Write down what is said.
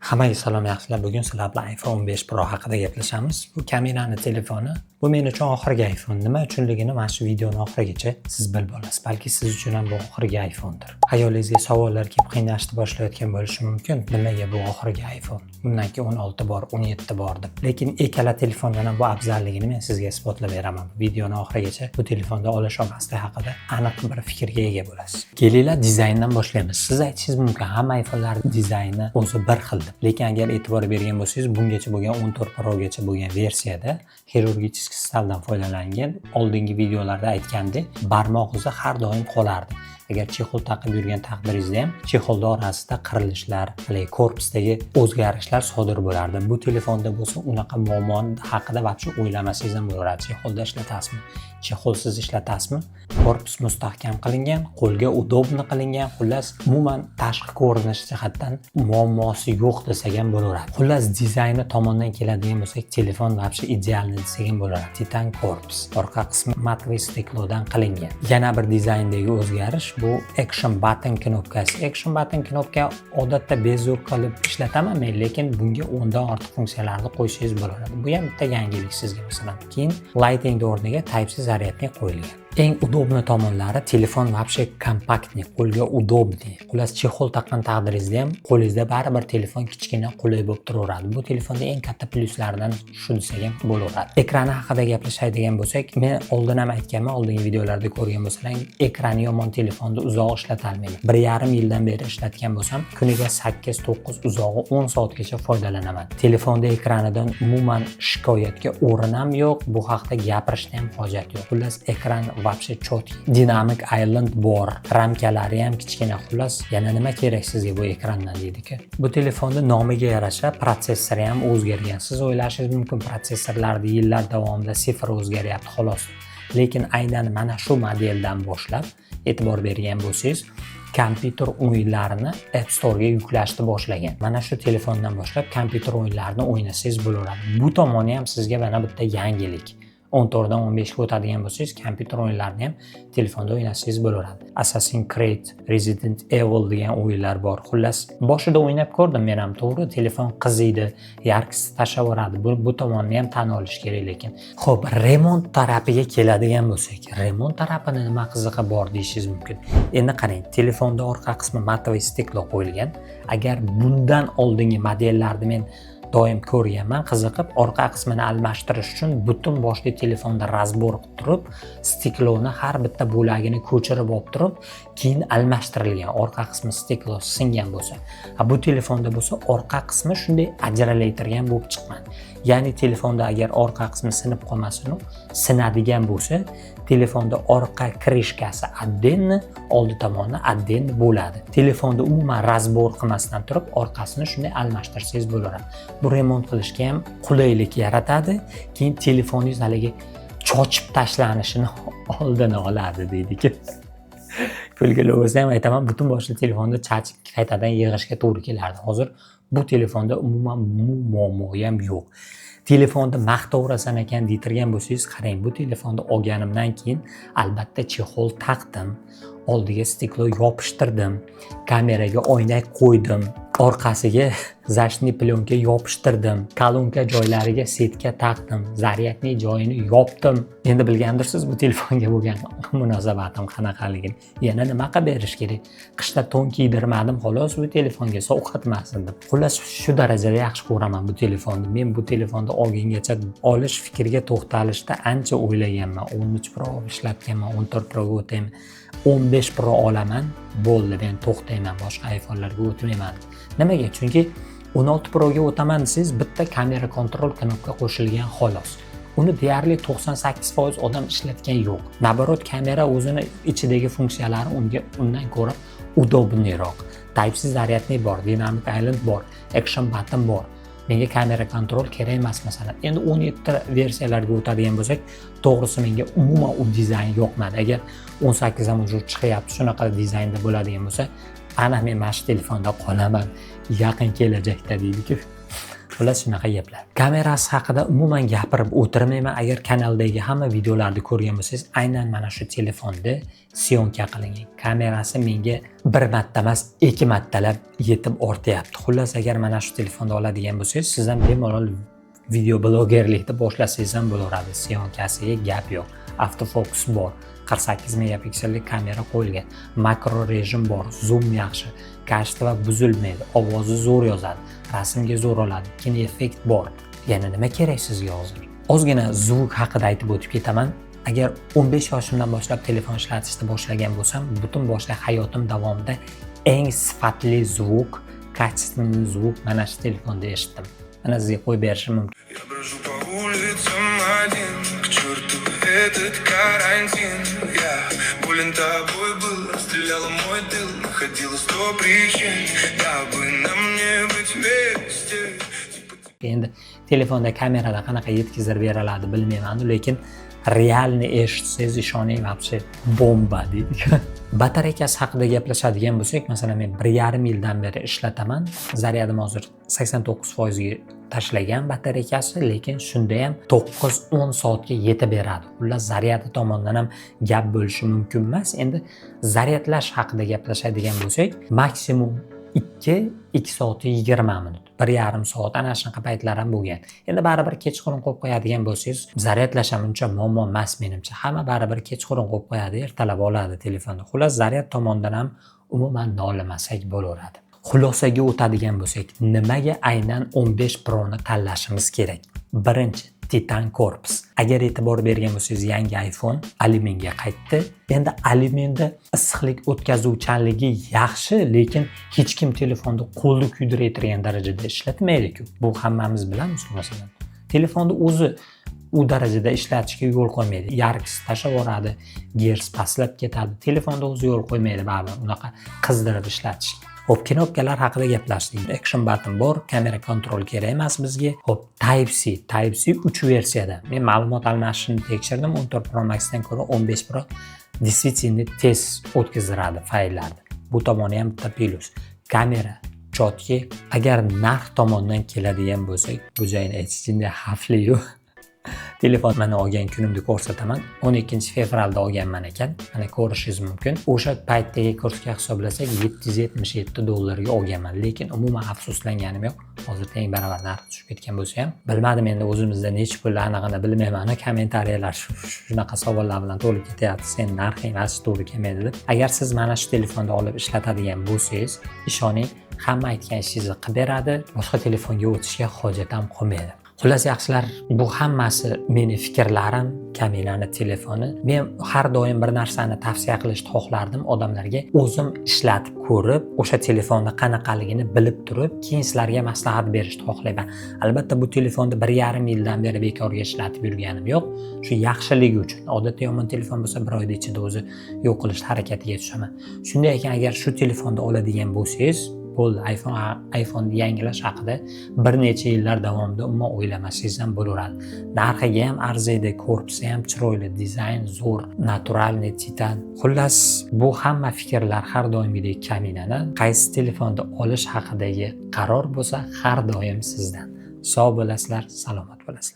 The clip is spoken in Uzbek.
Hammaga salom, yaxshilar. Bugun sizlar bilan iPhone 15 Pro haqida gaplashamiz. Bu kamerani telefoni. Bu men uchun oxirgi iPhone. Nima uchunligini mana shu videoni oxirigacha siz bilib olasiz. Balki siz uchun ham bu oxirgi iPhonedir. Hayolingizga savollar kelib qiynashni boshlayotgan bo'lishi mumkin. Nimaga bu oxirgi iPhone? Bundan keyin 16 bor, 17 bor deb. Lekin ikkala telefondan ham bu afzalligini men sizga isbotlab beraman. Videoni oxirigacha bu telefonda olish olmaslik haqida aniq bir fikrga ega bo'lasiz. Kelinglar, dizayndan boshlaymiz. Siz aytishingiz mumkin, hamma iPhonelar dizayni o'zi bir xil deb. Lekin agar e'tibor bergan bo'lsangiz, bungacha bo'lgan 14 Progacha bo'lgan versiyada хирургический сталь dan foydalangan. Oldingi videolarda aytgandek, barmoq izi har doim qolardi. Agar чехол taqib yurgan taqdiringizda ham чехол ni orasida qirilishlar, haligi korpusdagi o'zgarishlar sodir bo'lardi. Bu telefonda bo'lsa unaqa muammo haqida вообще o'ylamasangiz ham bo'laveradi. Чехол da ishlatasizmi, чехол siz ishlatasizmi, korpus mustahkam qilingan, qo'lga удобно qilingan. Xullas, umuman tashqi ko'rinish jihatdan muammosi yo'q desak ham bo'laveradi. Xullas, dizayni tomondan keladigan bo'lsak, telefon вообще идеальный desak ham bo'laveradi. Titan korpus, orqa qismi матовый стекло dan qilingan. Yana bir dizayndagi o'zgarish bu action button knopkasi. Action button knopka odatda bezuk qilib ishlataman men, lekin bunga 10 dan ortiq funksiyalarni qo'ysangiz bo'laveradi. Bu ham bitta yangilik sizga masalan. Keyin Lightning o'rniga Type C зарядник qo'yilgan. Eng удобный tomonlari, telefon вообще компактный, qo'lga удобный. Xullas, чехол taqqan taqdiringizda ham qo'lingizda baribir telefon kichkina, qulay bo'lib turaveradi. Bu telefonda eng katta plyuslaridan shu desak ham bo'laveradi. Ekrani haqida gaplashadigan bo'lsak, men oldin ham aytganman, oldingi videolarda ko'rgan bo'lsalaring, ekrani yomon telefonni uzoq ishlata olmayman. 1,5 yildan beri ishlatgan bo'lsam, kuniga 8, 9, uzog'i 10 soatgacha foydalanaman. Telefonda ekranidan umuman shikoyatga o'rin ham yo'q, bu haqda gapirishni ham hojat yo'q. Xullas, ekran вообще четкий. Dynamic Island bor, ramkalari ham kichkina. Xullas, yana nima kerak sizga bu ekrandan deydi-ku. Bu telefonda nomiga yarasha protsessori ham o'zgargan. Siz o'ylashingiz mumkin, protsessorlarni yillar davomida sifr o'zgaryapti xolos. Lekin aynan mana shu modeldan boshlab e'tibor bergan bo'lsangiz, kompyuter o'yinlarini App Store'ga yuklashni boshlagan. Mana shu telefondan boshlab kompyuter o'yinlarini o'ynasangiz bo'laveradi. Bu tomoni ham sizga mana bitta yangilik. 14 dan 15 ga o'tadigan bo'lsangiz, kompyuter o'yinlarini ham telefonda o'ynasangiz bo'laveradi. Assassin's Creed, Resident Evil degan o'yinlar bor. Xullas, boshida o'ynab ko'rdim men ham, to'g'ri, telefon qiziydi, яркость tashlab yuboradi. Bu tomonni ham tan olish kerak lekin. Xo'p, remont tarafiga keladigan bo'lsak, remont tarafini nima qizig'i bor deyishingiz mumkin. Endi qarang, telefonda orqa qismi матовый стекло qo'yilgan. Agar bundan oldingi modellarni men doim ko'rganman, qiziqib, orqa qismini almashtirish uchun butun boshli telefonda разбор qilib turib, стекло ni har bitta bo'lagini ko'chirib olib turib, keyin almashtirilgan, orqa qismi стекло singan bo'lsa. Ha, bu telefonda bo'lsa orqa qismi shunday ajralaytirgan bo'lib chiqqan. Ya'ni telefonda agar orqa qismi sinib qolmasin, sinadigan bo'lsa, telefonda orqa крышка si отдельно, oldi tomoni отдельно bo'ladi. Telefonda umuman разбор qilmasdan turib, orqasini shunday almashtirsangiz bo'laveradi. Bu remont qilishga ham qulaylik yaratadi. Keyin telefoningiz haligi chochib tashlanishini oldini oladi deydi-ku. Kulgili bo'lsa ham aytaman, butun boshli telefonda chachib qaytadan yig'ishga to'g'ri kelardi. Hozir bu telefonda umuman bu muammo ham yo'q. Telefonda maqtaverasan ekan deytirgan bo'lsangiz, qarang, bu telefonni olganimdan keyin albatta чехол taqdim, oldiga стекло yopishtirdim, kameraga oynak qo'ydim, orqasiga защитный plyonka yopishtirdim, kolonka joylariga сетка taqdim, зарядный joyini yopdim. Endi bilgandirsiz bu telefonga bo'lgan munosabatim qanaqaligini. Yana nima qilib berish kerak? Qishda to'n kiydirmadim xolos bu telefonga, sovqotmasin deb. Xullas, shu darajada yaxshi ko'raman bu telefonni. Men bu telefonni olgungacha olish fikriga to'xtalishda ancha o'ylaganman. 13 Pro olib ishlatganman, 14 Proga o'taymi, 15 Pro olaman, bo'ldi, men to'xtayman, boshqa iPhonelarga o'tmayman. Nimaga? Chunki 16 Proga o'taman desangiz, bitta камера контроль knopka qo'shilgan xolos. Uni deyarli 98% odam ishlatgan yo'q. Наоборот, kamera o'zini ichidagi funksiyalari unga undan ko'ra удобный roq. Type C зарядный bor, Dynamic Island bor, Action button bor. Menga камера контроль kerak emas masalan. Endi 17 versiyalarga o'tadigan bo'lsak, to'g'risi, menga umuman u dizayn yoqmadi. Agar 18 ham уже chiqyapti, shunaqa dizaynda bo'ladigan bo'lsa, ana men mana shu telefonda qolaman yaqin kelajakda deydi-ku. Xullas, shunaqa gaplar. Kamerasi haqida umuman gapirib o'tirmayman. Agar kanaldagi hamma videolarni ko'rgan bo'lsangiz, aynan mana shu telefonda съёмка qilingan. Kamerasi menga bir marta emas, ikki martalab yetib ortyapti. Xullas, agar mana shu telefonni oladigan bo'lsangiz, siz ham bemalol video blogerlikni boshlasangiz ham bo'laveradi. Съёмка siga gap yo'q. Avtofokus bor. 48 megapikselli kamera qo'yilgan. Makro rejim bor, zoom yaxshi, качество buzilmaydi, ovozi zo'r yozadi, rasmga zo'r oladi, kino effekt bor. Yana nima kerak sizga hozir? Ozgina звук haqida aytib o'tib ketaman. Agar 15 yoshimdan boshlab telefon ishlatishni boshlagan bo'lsam, butun boshli hayotim davomida eng sifatli звук, качественный звук mana shu telefonda eshitdim. Mana sizga qo'yib berishim mumkin. Я брожу по улицам один. К черту этот карантин. Я болен тобой был. Расстреляла мой тыл. Находила сто причин, дабы нам не быть вместе. Типа Endi telefonda, kamerada qanaqa yetkazib beriladi, bilmayman, lekin реальный eshitsangiz, ishoning, вообще bomba deydi. Batareykasi haqida gaplashadigan bo'lsak, masalan, men 1,5 yildan beri ishlataman. Zaryadim hozir 89 foizga tashlagan batareykasi, lekin shunda ham 9-10 soatga yetib beradi. Xullas, zaryadi tomonidan ham gap bo'lishi mumkin emas. Endi zaryadlash haqida gaplashadigan bo'lsak, maksimum 2, 2 soat 20 minut, 1,5 soat, ana shunaqa paytlar ham bo'lgan. Endi baribir kechqurun qo'yib qo'yadigan bo'lsangiz, zaryadlash ham uncha muammo emas menimcha. Hamma baribir kechqurun qo'yib qo'yadi, ertalab oladi telefonni. Xullas, zaryad tomonidan ham umuman nolimasak bo'laveradi. Xulosaga o'tadigan bo'lsak, nimaga aynan 15 Proni tanlashimiz kerak? Birinchi, titan korpus. Agar e'tibor bergan bo'lsangiz, yangi iPhone alyuminga qaytdi. Endi alyuminda issiqlik o'tkazuvchanligi yaxshi, lekin hech kim telefonni qo'lni kuydirayotgan darajada ishlatmaydi-ku. Bu hammamiz bilamiz. Masalan, telefonni o'zi u darajada ishlatishga yo'l qo'ymaydi, яркость tashlab yuboradi, gerts pastlab ketadi. Telefonda o'zi yo'l qo'ymaydi baribir unaqa qizdirib ishlatishga. Ho'p, knopkalar haqida gaplashdik. Action button bor, kamera control kerak emas bizga. Ho'p, Type C, Type C 3 versiyada. Men ma'lumot almashishni tekshirdim. 14 Pro Maxdan ko'ra 15 Pro действительно tez o'tkazdiradi fayllarni. Bu tomoni ham bitta plyus. Kamera четкий. Agar narx tomondan keladigan bo'lsak, bu joyini aytish jinday xavfliyu. Telefon mana olgan kunimni ko'rsataman. 12 fevralda olganman ekan. Mana, ko'rishingiz mumkin. O'sha paytdagi kursga hisoblasak, 777 dollarga olganman, lekin umuman afsuslanganim yo'q. Hozir teng baravar narx tushib ketgan bo'lsa ham, bilmadim, endi o'zimizda nechi pul anig'ini bilmayman. Kommentariyalar shunaqa savollar bilan to'lib ketyapti, sen narxing mana to'g'ri kelmaydi deb. Agar siz mana shu telefonni olib ishlatadigan bo'lsangiz, ishoning, hamma aytgan ishingizni qilib beradi, boshqa telefonga o'tishga hojat ham qolmaydi. Xullas, yaxshilar, bu hammasi meni fikrlarim, Kamilani telefoni. Men har doim bir narsani tavsiya qilishni xohlardim odamlarga. O'zim ishlatib ko'rib, o'sha telefonni qanaqaligini bilib turib, keyin sizlarga maslahat berishni xohlayman. Albatta, bu telefonni 1,5 yildan beri bekorga ishlatib yurganim yo'q. Shu yaxshiligi uchun. Odatda yomon telefon bo'lsa, bir oyda ichida o'zi yo'q qilish harakatiga tushaman. Shunday ekan, agar shu telefonni oladigan bo'lsangiz, bo'ldi, iPhone yangilash haqida bir necha yillar davomida umuman o'ylamasangiz ham bo'laveradi. Narxiga ham arziydi, korpusi ham chiroyli, dizayn zo'r, натуральный titan. Xullas, bu hamma fikrlar har doimgidek Kaminadan. Qaysi telefonni olish haqidagi qaror bo'lsa har doim sizdan. Sog' bo'lasizlar, salomat bo'lasizlar.